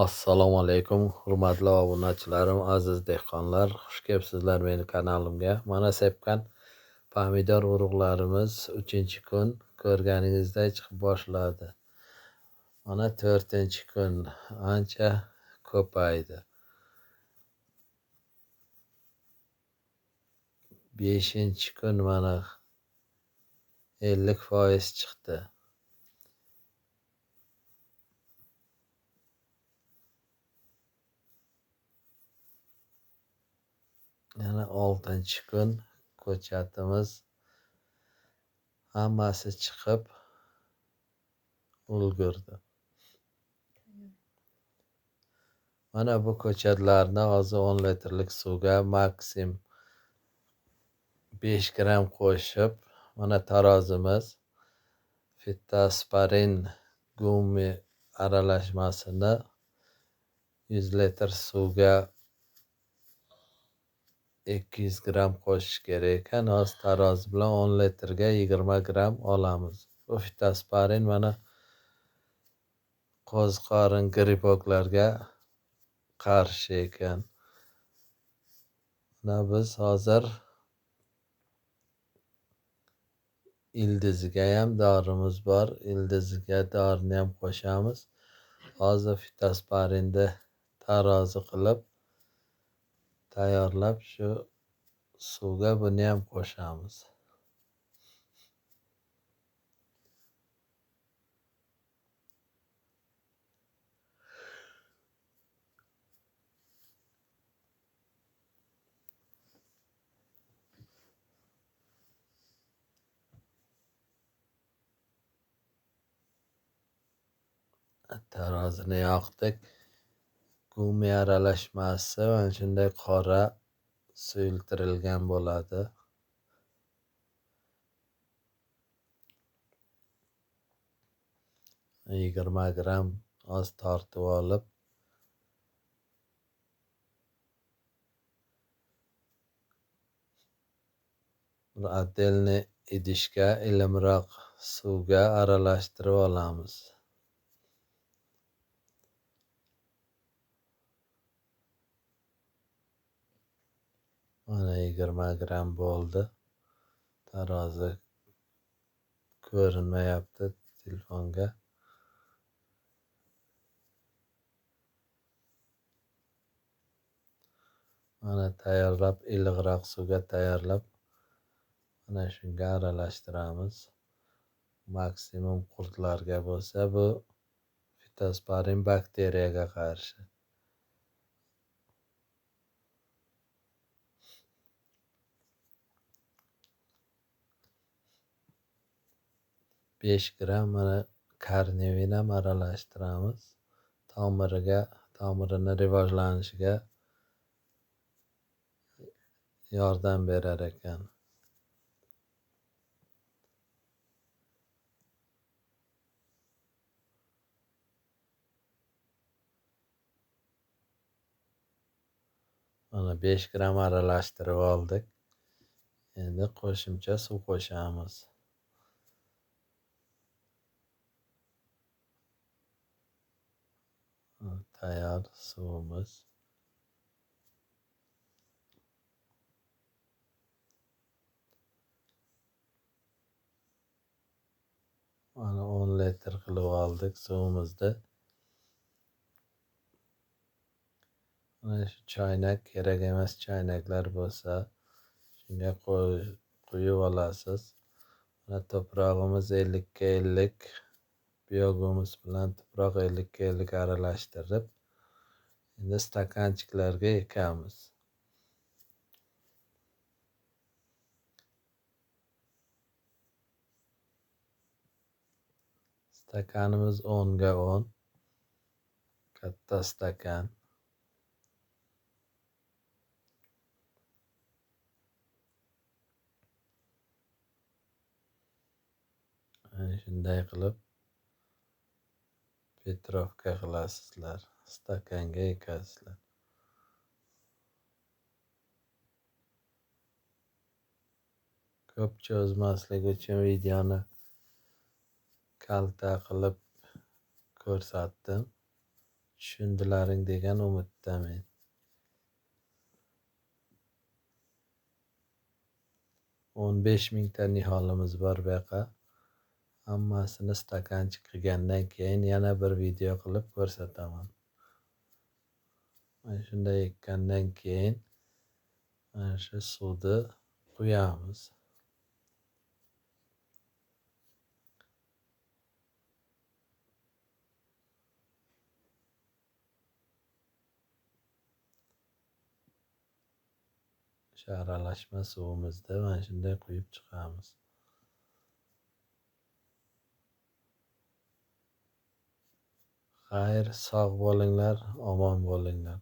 Assalomu alaykum, hurmatli obunachilarim, aziz dehqonlar, xush kelibsizlar meni kanalimga. Mana sepgan pomidor urug'larimiz 3-kun ko'rganingizday chiqib boshladi. Mana 4-kun ancha ko'paydi. 5-kun mana 50% chiqdi. Yana 6-kun ko'chatimiz hammasi chiqib ulgurdi. Mana bu ko'chatlarni hozir 10 litrlik suvga maksim 5 gram qo'shib, mana tarozimiz fitosparin gummi aralashmasini 100 litr suvga 200 gram qo'shish kerak ekan. Hozir tarozi bilan 10 litrga 20 gram olamiz. Bu fitosparin mana qo'ziqorin griboklarga qarshi ekan. Mana biz hozir ildiziga ham dorimiz bor. Ildiziga dorini ham qo'shamiz. Hozir fitosparinni tarozi qilib tayyorlab shu suvga buni ham qo'shamiz. Tarozini yoqdik. Gummi aralashmasi mana shunday qora suyultirilgan bo'ladi. 20 gram oz tortib olib bir отдельный idishga ilimroq suvga aralashtirib olamiz. Mana 20 gram bo'ldi. Tarozi ko'rinmayapti telefonga. Mana tayyorlab, iliqroq suvga tayyorlab, mana shunga aralashtiramiz. Maksimum qurtlarga bo'lsa, bu fitosparin bakteriyaga qarshi. 5 gram mana karnevin ham aralashtiramiz. Tomirini rivojlanishiga yordam berar ekan. Mana 5 gram aralashtirib oldik. Endi qo'shimcha suv qo'shamiz. Tayyor suvimiz. Mana 10 litr qilib oldik suvimizni. Mana shu choynak kerak emas choynaklar bo'lsa, shunga quyib olasiz. Mana to'prog'imiz 50ga 50 biogumus bilan tuproq 50ga 50 aralashtirib, endi stakanchiklarga ekamiz. Stakanimiz 10ga 10, katta stakan. Shunday qilib petrovka qilasizlar, stakanga ekasizlar. Ko'p cho'zmaslik uchun videoni kalta qilib ko'rsatdim. Tushundilaring degan umiddaman. 15 mingta niholimiz bor bu yoqqa. Hammasini stakanchik qilgandan keyin yana bir video qilib ko'rsataman. Mana shunday ekkandan keyin mana shu suvni quyamiz. O'sha aralashma suvimizda mana shunday quyib chiqamiz. Xayr, sog' bo'linglar, omon bo'linglar.